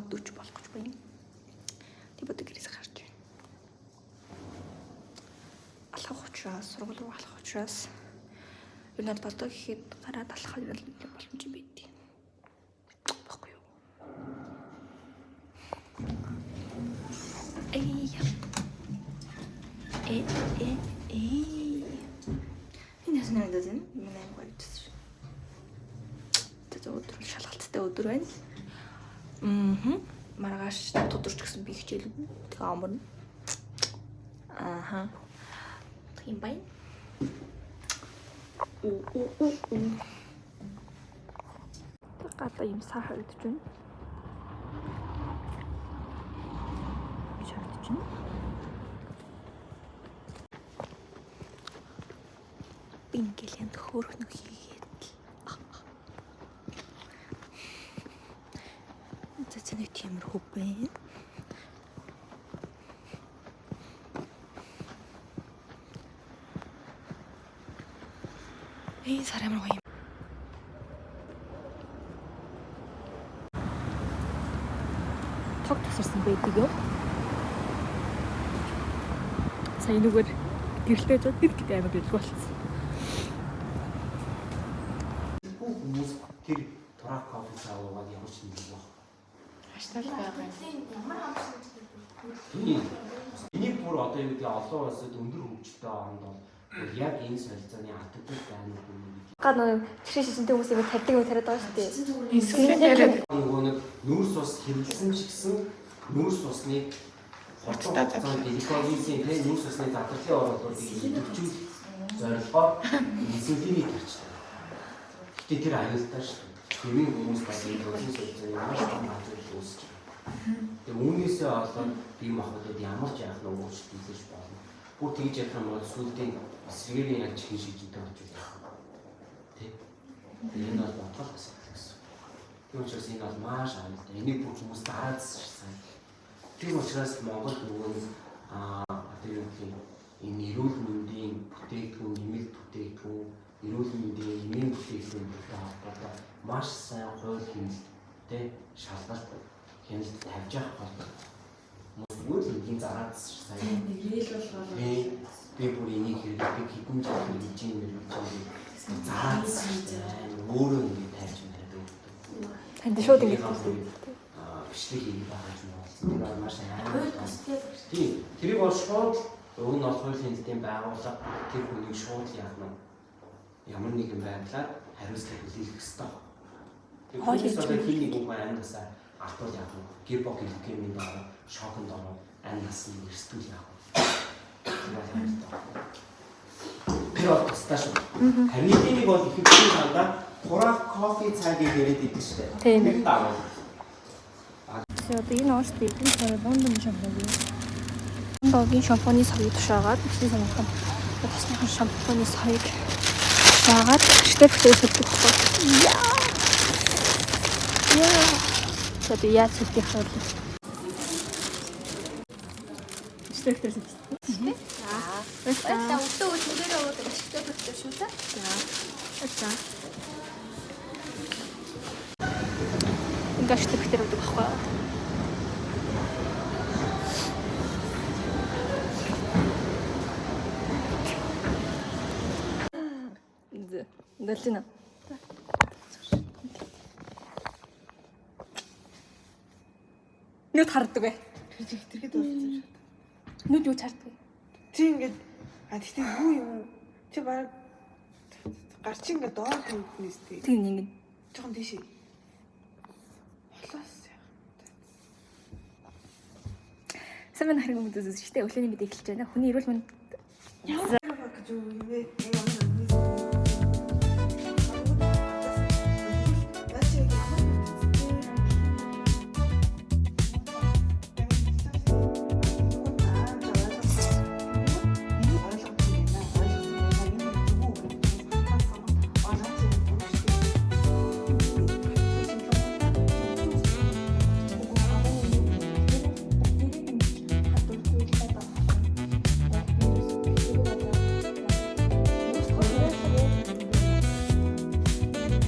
40 болох гэж байна. Тэг бодо гэрээс гарч байна. Алхах учраас, сургууль руу алхах учраас ер нь бол бодоо гэхэд гараад алхах нь бол боломж юм байдیں۔ Баггүй юу? Эй. Э э э. Энэ ясна надад энэ миний аяг барьчихсан шүү. Тэгээ өдөр шалгалттай өдөр байна. Мм. Маргааш тодорч гисэн би хичээлгүй. Тэгээ амарна. Ааха. Тийм байна. У у у у. Гадаа юм сар харагдаж байна. Гэж харагдаж байна. Би ингээл янд хөөрхнө хийгээд л. За за нэг тиймэрхүү байна. Энэ сар амар гоё юм. Тог тасарсан байдаг юм. Сая нүгээр гэрэлтэй жод нэг гэдэг амар гэлгүй болсон. Бүх хүмүүс тэр турак кофе цаа уугаад ямар ч юм байх. Хаштал байгаа юм. Тийм. Энийг бүр одоо юу гэдэг олон улсад өндөр хөгжилтэй оронд бол бүр яг энэ солилцооны алдагдал байна уу гэдэг. Га нэг чихрийн шижинтэй хүмүүс ингэ тавьдаг юм тариад байгаа шүү дээ. Инсулин тариад Нөгөө нэг нүүрс ус хэрэглэсэн ч гэсэн нүүрс усны Хурдтай хурцтай гликогенийн тэ нүүрс усны задралын оруулалтыг идэвхжүүлэх зорилгоор инсулинийг тарчдаг. Гэтэ тэр аюултай шүү дээ. Хэвийн хүмүүс бас энэ төрлийн солилцооны маш том алдагдал үүсэж байгаа. Тэгээ үүнээсээ болоод бие махбодод ямар ч яах нь өөрчлөлт хийлэж болно. Бүр тэгж ярих юм бол сүүлдээ эсрэгээр яг чихэн шижинтэй болж байна. Тэ? Тэгээ энэ бол бодгол асуудал гэсэн. Тийм учраас энэ бол маш аюултай. Энийг бүр хүмүүс дараалсан. Тийм учраас Монгол нөгөө нэг одоо юу гэх юм энэ эрүүл мэндийн бүтээгдэхүүн, нэмэлт бүтээгдэхүүн, эрүүл мэндийн эмийн бүтээгдэхүүнтэй холбоотой маш сайн хууль хэмнэлт тэ шалгалт хяналт тавьж явах бол хүмүүс зүгээр л энийг зараадсан сайн. Нэрэл болохоор Тийм. Би бүр энийг хэрэглэдэг хэдэн жил хэрэглэж юм хэрэглэж юм зараадсан шүү дээ. Өөрөө ингэ тавьж тавьд өгдөг. Танд шууд ингэ Бичлэг хийгээд байгаа юм болсон. Тэр бол маш амар. Тийм. Тэрийг бол шууд уг нь бол хуулийн хяналтын байгууллага тэр хүнийг шууд яах нь ямар нэгэн байдлаар хариуцлага хүлээх ёстой. Тэр Хууль хүмүүс одоо хяналтын хин нэг хүн амьдасаа алтуул яах нь гипогликемийн дороо шоконд ороод амьдас нь эрсдүүл яах вэ? Тэр бол хариуцлага. Тэр бол тусдаа шүү. Харин энийг бол ихэвчлэн дандаа турах кофе цайг яриад идэв шүү дээ. Тийм. Тэр нь дагуу. Тэгээ одоо энэ уушд эдэн царай Лондон шампунь. Лондонгийн шампуны соёг тушаагаад ихний санаатан тосныхан шампуны соёг тушаагаад штеп хөтөө сэлдэг байхгүй. Яа. Яа. За би яаж сэлдэх вэ? Штеп хөтөө сэлдэг. Баярлалаа. Өдөө өдөрөө уудаг ашигтай болтой шүү дээ. За. Ингээ штеп хөтөө өгдөг байхгүй юу? Зэ. Дэлжинэ. Нүд харддаг бай. Тэр чиг хитрхэд болсон юм шиг. Нүд юу ч харддаг. Чи ингээд а тэгтээ юу юм? Чи бараг гар чи ингээд доор тавигдана сте. Тийм ингэ. Жохон тийшээ. Холоос яах. Сайн байна хэрэг хүмүүс үзэж штэ өглөөний мэдээ эхэлж байна. Хүний эрүүл мэнд Ямар гэж юу юм бэ? Ямар юм бэ? Наа чи ямар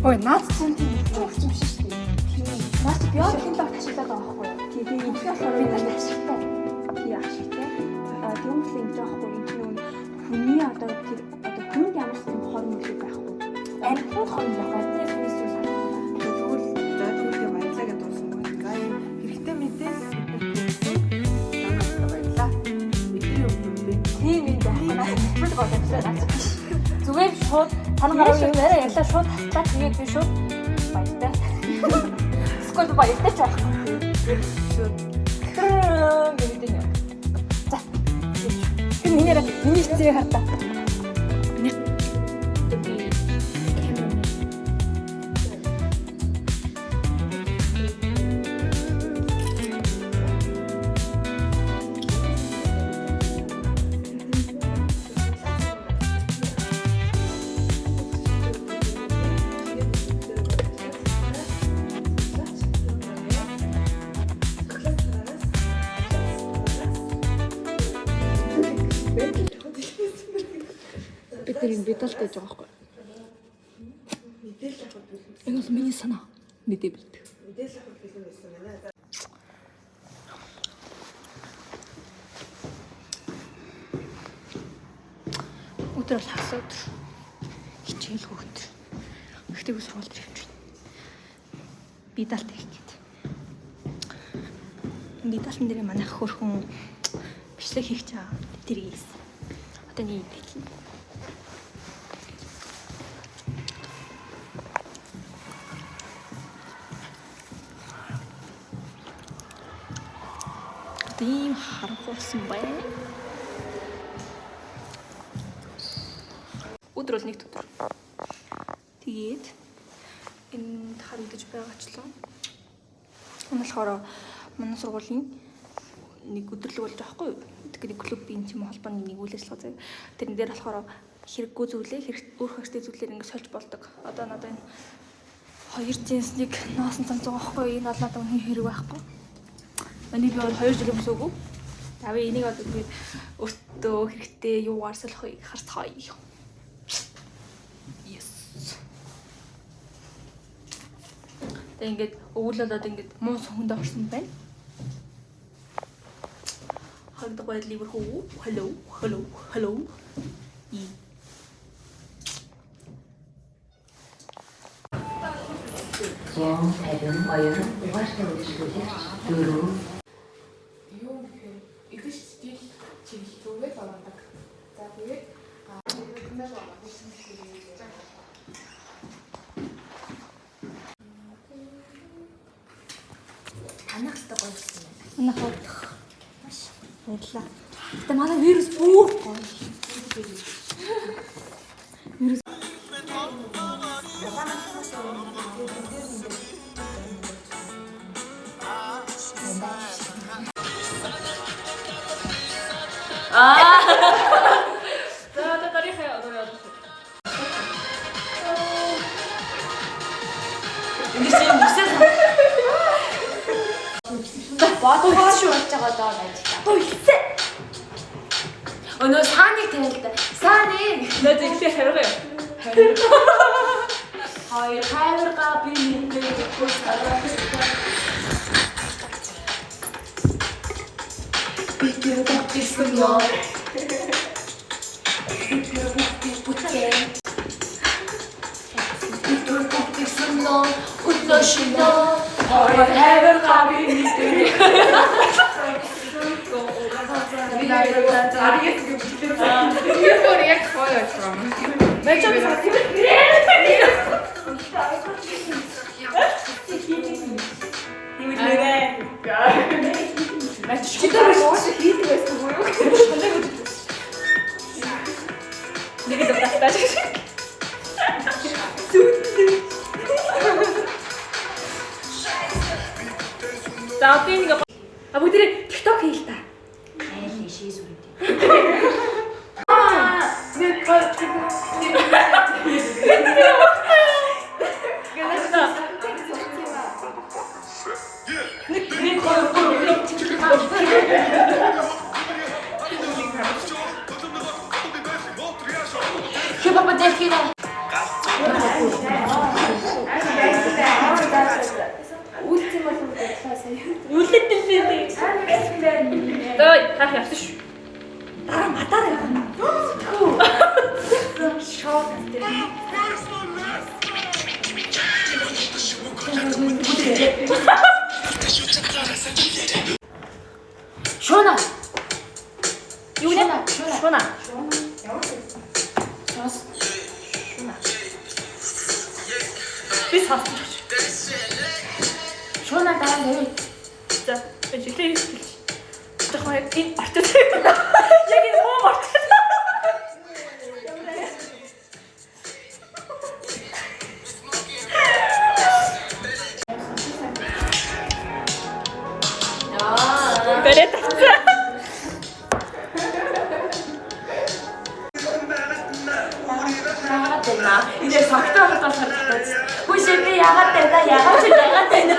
Ой, наад чинь тийм өвчин биш шүү дээ. Наад чи биотехнологи ашиглаад байгаа байхгүй. нь болохоор бид нарт ашигтай. Тий ашигтай. А тэгвэл энэ жоохгүй энэ чинь хүний одоо тэр одоо хүнд ямар ч тийм хор нөлөө байхгүй. Амьтанд хор нөлөө байхгүй. Амьтны сүнс зүйл санагдана. Тэгвэл за тэгвэл баярлалаа гэдээ дууссан байна. За ийм хэрэгтэй мэдээлэл бид хүргэсэн. Баярлалаа. Бидний өмнө бэ. Тийм юм байхгүй. Наад нэвтрүүлэг болоо биш. Зүгээр шууд танаа гараа юм яриа ярьлаа шууд татлаа тэгээд би шууд баяртай. Эсвэл баяртай ч байхгүй. Шууд гэдэг юм. За. Тэр миний яриа миний хэвцээ хартаа. Миний би камера бид нар энэ бедалт гэж байгаа байхгүй. Мэдээлэл авах бэлэн. Энэ бол миний санаа. Мэдээ бэлдэх. Мэдээлэл авах бэлэн байсан байна. Өдөр бол хагас өдөр. Хичээлгүй өдөр. Гэхдээ би сургууль дээр явж байна. Бедалт хийх гээд. Бедалтан дээр манайх хөрхөн бичлэг хийх чаа. Тэр хийсэн. Одоо нэг идэл. Одоо ийм харанхуулсан байна. Өдөр бол нэг өдөр. Тэгээд энд харагдаж байгаачлаа. Энэ болохоор манай сургуулийн нэг өдөрлөг болж байгаа байхгүй юу? Тэгэхээр нэг клубын ч юм уу холбооны нэг үйл ажиллагаа заяа. Тэрэн дээр болохоор хэрэггүй зүйлээ хэрэг өөр хэрэгтэй зүйлээр ингэ сольж болдог. Одоо надад энэ хоёр джинснийг ноосон цамц байгаа байхгүй юу? Энэ бол надад үнэн хэрэг байхгүй. Энийг би бол 2 жил өмсөөгүй. За би энийг одоо тэгээд өөртөө хэрэгтэй юугаар солихыг харцгаая. Yes. Тэгээ ингээд өвөл болоод ингээд муу сүхэнд орсон байна. Харагдах байдал иймэрхүү. Hello, hello, hello. И. Зун 52 угаартай үйлчлүүлэгч 4 Юу гэхээр идэж жил чиглэл рүүгээ л ордог. За тэгээд Танах хэрэгтэй гоё болсон юм. Манайх удах. Маш баярлалаа. Гэтэ манай вирус бүр гоё. Вирус За одоо дарийнхаа одоо явуулах. Энд чинь нүсээ бодгоо шүү болж байгаа даа байж та. Туу ихсэн. Өнөө сааныг тавиал та. Сааны. Нөө зэглээ хариугаа юу? Хоёр хайрга би мэдээ өгөх царай. Би тэр бүгдсэн ёо. Би тэр бүгдийг бүтээн. Би тэр бүгдсэн ёо. Өглөө шинэ. Хоёр хайрга би мэдээ. Тэр яг гоё болсон юм. Нэг л удаатай. За одоо нэг а бүгдээ TikTok хийл та. Айл шээ сүрээд. Нэг хоёр гурав Хэ папа дэлхий. Үлдсэн бол баярлалаа сая. Үлдэлээ. Ой, таах явсан шүү. Дараа матаар явна. Хүү. Шок дээр. Шуна. Юу нэ? Шуна. Сонс. Шуна. Би сонссон. Шуна дараа нь За, жилээ хэлж. Жохон яг энэ орчод. Яг энэ муу орчод. Бэрэ тавцсан. Яагаад байна? Энэ согтуу байхад болохоор татаад. Хүүшээ би яагаад байна? Яагаад чи яагаад байна?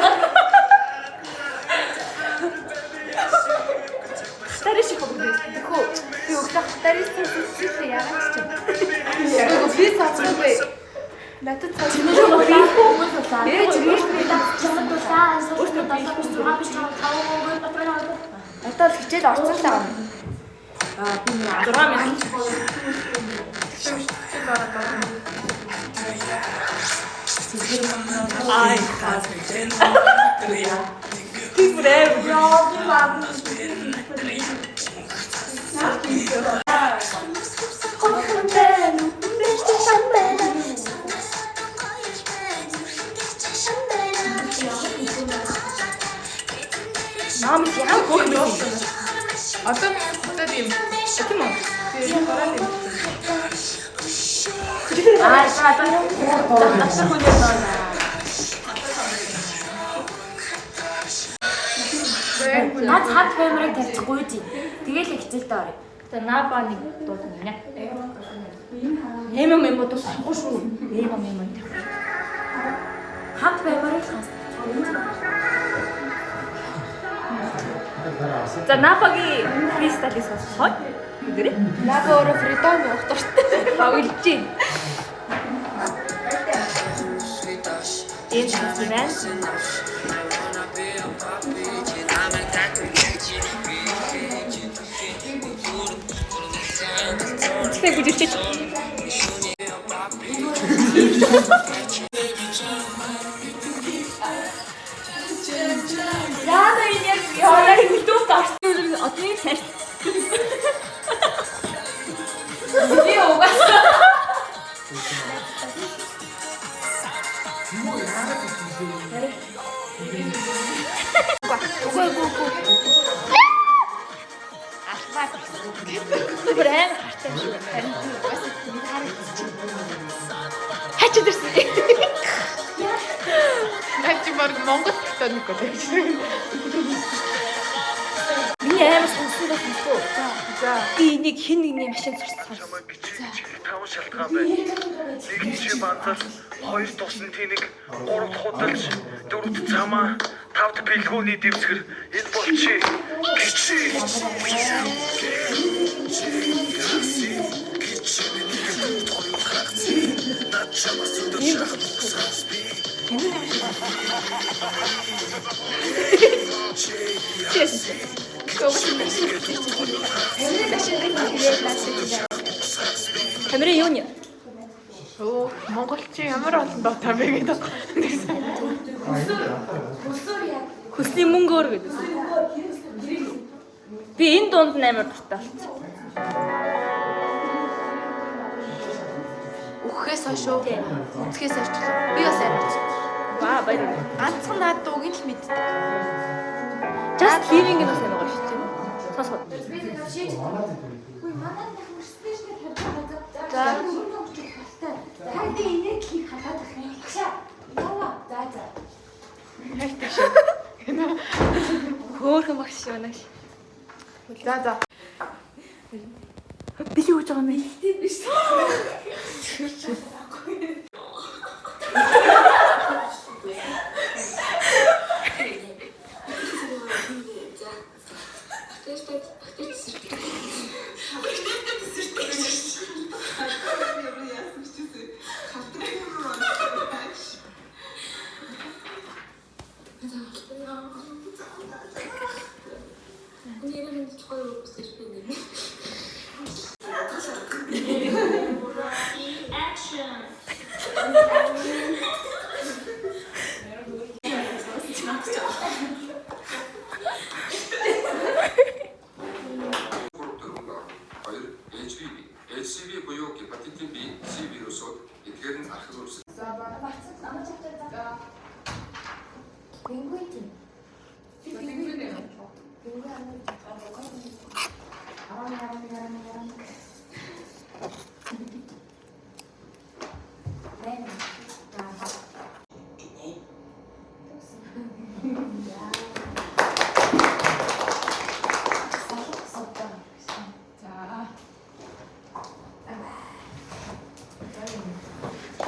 Тариш их хөвгөө. Тэхүү. Би өглөө хатарисан сүсээ яагаад ч юм. Үгүй би сонсоогүй. Надад сонсоогүй. Хүмүүс улаа. Ээж би чамд улаа. Өөртөө 7 биш 6 биш 5 5 3 2 Надад л хичээл орсон л байгаа юм. Аа би нэг 6 минут. Ай. Би бүр амар. Нам ямар хөөх юм бэ? Одоо хотод юм. Тийм үү? Аа за одоо давтар хүнээ доо. Наад хамт баймарыг тавьчихгүй чи. Тэгэл их хичээлдээ орё. За наба нэг дуулна гинэ. Нэмэ мэмэ дуухгүй шүү. Нэмэ мэмэ тавих. Хамт баймарыг л хас. За напагийн фристайлыг сонсгоо. Бүгдээрээ. Нага өөрөө фридом явах дуртай. Тоглож байна. Энэ юм байна. Тэгэхээр бүжиглэж. Яна энэ яг яа яг дүүт орсон одны царь. Би угаасаа Үгүй үгүй үгүй. Албаар. Бүр амар хартай шүү. Харин би угаасаа нэг харагдчих. Хачид ирсэн. наа чи баг Монгол тотоник гэдэг. Миний амар сонссон байх юм уу? За. Би энийг хин нэгний машин сурсан. Чамайг гिचиг таван шалтгаан байна. Нэгт чи банзал, хоёр тусан тэнэг, гуравт худалч, дөрөвт замаа, тавд бэлгүүний дэвсгэр. Энэ бол чи гिचиг. Камерын юу нэ? Өө монголчин ямар олон доо бэ гэдэг. Хөсний мөнгөөр гэдэг. Би энэ дунд нь амар дуртай болсон. Үхэхээс хойш уу? Үзэхээс хойш ч лээ. Би бас амар. Ваа баярлалаа. Ганцхан наад дууг нь л мэддэг. Just living нь бас амар гоё шүү дээ. Сонсгоо. За. Хөөхөн багш байна. За за. Би юу гэж байгаа юм бэ? Хоёр HPV, HCV буюу гепатитын B, C вирусууд эдгээр нь архаг өрсөлдөж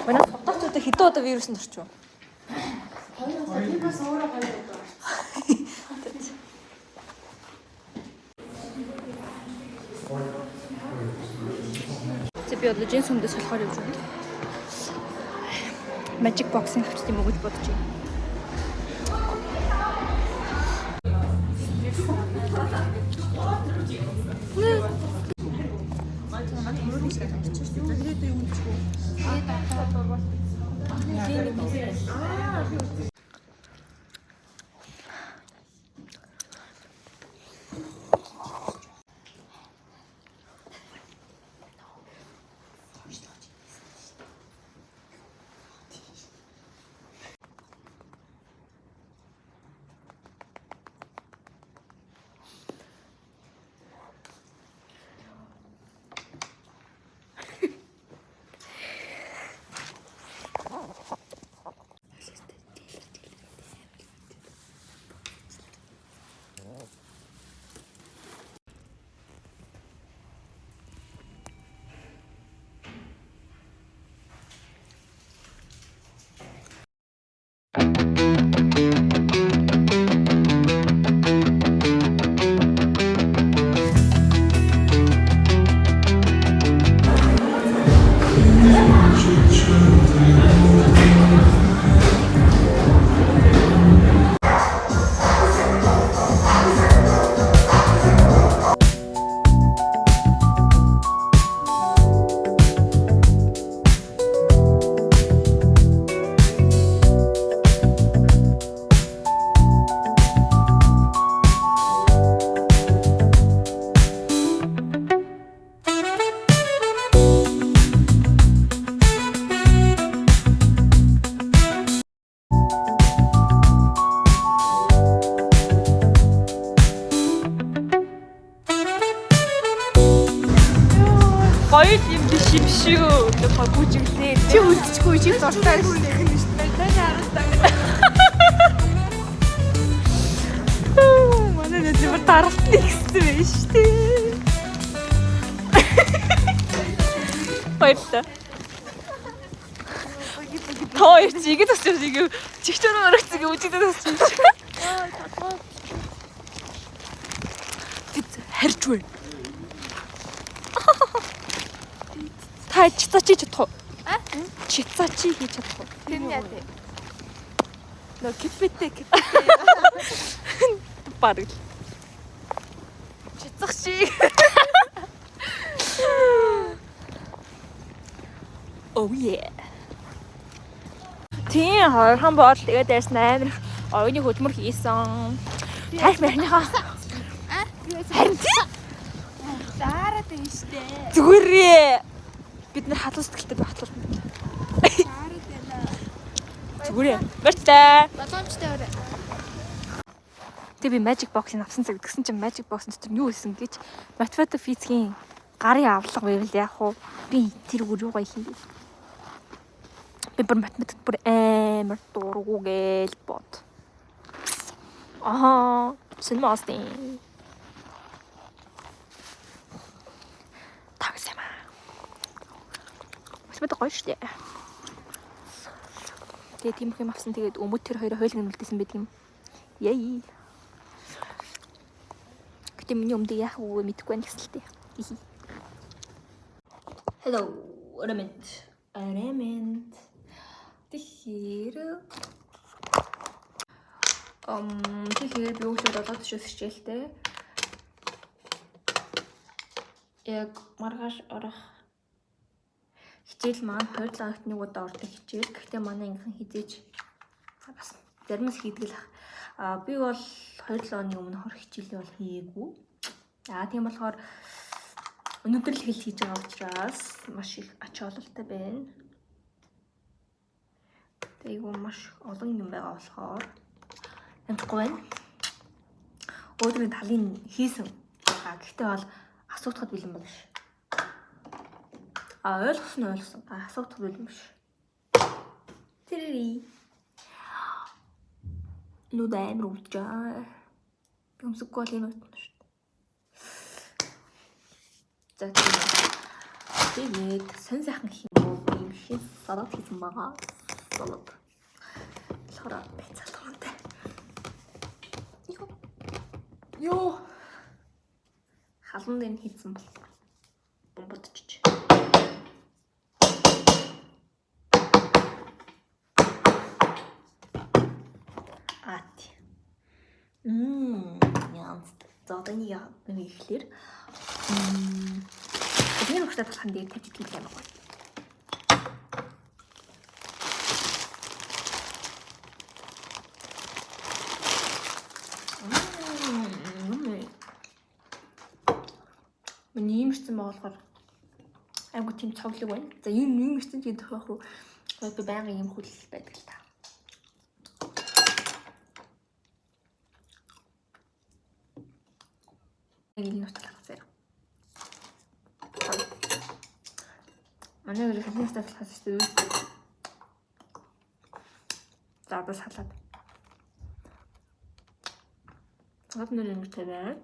Манай судаачуудаа хэдэн удаа вирусанд орчих вэ? Би бас өөрөө хоёр удаа. Тэ би одоо жинс хүмдээ солихоор явж байна. Magic box-ыг авчт юм уу гэж бодож байна. Гоё юм биш юм шүү. Нөгөө бүжиглээ. Чи үлдчихгүй чи дуртай шүү дээ. Манай нэг зүгээр даралтны ихсэн байж шүү дээ. Баярлалаа. Та хоёр чи ингэ тусч ингэ чигчүүр өргөцөг үжигдээ тусч юм шиг. Тэд харж байна. Та чицачи чадах уу? Чицачи хийж чадах уу? Тэр нь яа тий. Нөө кипэтэй кипэтэй. Бараг л. Чицах шиг. Oh yeah. Тийм хоёрхан бол тэгээд дайрсан амар их оюуны хөдөлмөр хийсэн. Тарих марихныхаа. Харин тийм Заараад байна штэ. зүгээрээ бид нар халуун сэтгэлтэй байх хатлуул. Заараад байна. Зүгээрээ. Баярлалаа. Боломжтой өрөө. Тэг би Magic Box-ыг авсан цаг тэгсэн чинь Magic Box-ын дотор нь юу исэн гэж математик физикийн гарын авлага байвал яах вэ? Би тэр үгээр юугаа хийх юм бэ? Би бүр математикт бүр амар дургу гээл бод. Аа, сонирмоосны. Тагсама. Математик гоё шүү дээ. Тэгээ тийм их юм авсан. Тэгээд өмөт тэр хоёроо хойлог нэмэлтсэн байдаг юм. Яй. Гэтэ миний өмдөө яах вэ мэдэхгүй байна гэсэн л дээ. Хи. Hello, Raymond. Raymond. Тэгэхээр тэгэхээр би өглөө 7:40-оос хичээлтэй. Яг маргааш орох хичээл маань 2 7 хоногт нэг удаа ордог хичээл. Гэхдээ манай ангийнхан хизээж бас заримс хийдэг л ах. А би бол 2 7 хоногийн өмнө хорох хичээлээ бол хийгээгүй. Аа тийм болохоор өнөөдөр л хэл хийж байгаа учраас маш их ач холбогдолтой байна. Тэгээ айгүй маш олон юм байгаа болохоор амжихгүй байна. Өөдрийн талын хийсэн байгаа. Гэхдээ бол асуутахад бэлэн биш. А ойлгосон нь ойлгосон. А асуутахад бэлэн биш. Тэрий. Нүд амар өвдөж аа. Би өмсөхгүй бол энэ өвдөн шүү дээ. За тийм. Тэгээд сонь сайхан гэх юм уу? Ийм хин салат хийсэн байгаа. Салат. Тэгэхээр байцаалгаантай. Йоо. Йоо. Халуун дээр нь хийсэн болохоор бомбодчих. Ат. Янз. За одоо энийг нэг ихлээр эдгээр өгчтэй талхан дээр тавьж идэх юм байна. Миний иймэрсэн байгаа болохоор айгу тийм цоглог байна. За энэ иймэрсэн тийм тохиох уу? Би байнгын ийм хүлэл байдаг л та. Нэг л нутаг заяа. Манай гэр хэлний талхаас шүү дээ. За одоо салаад. Салаад нэр ингэ тавиад.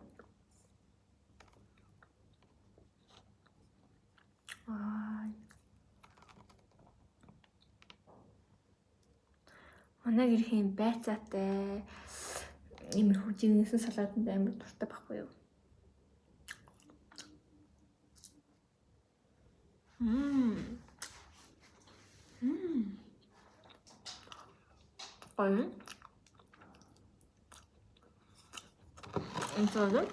Аа. Манай гэрхийн байцаатай иймэрхүү жигнэсэн салаатанд амар дуртай байхгүй юу? Гоё. Энэсээ.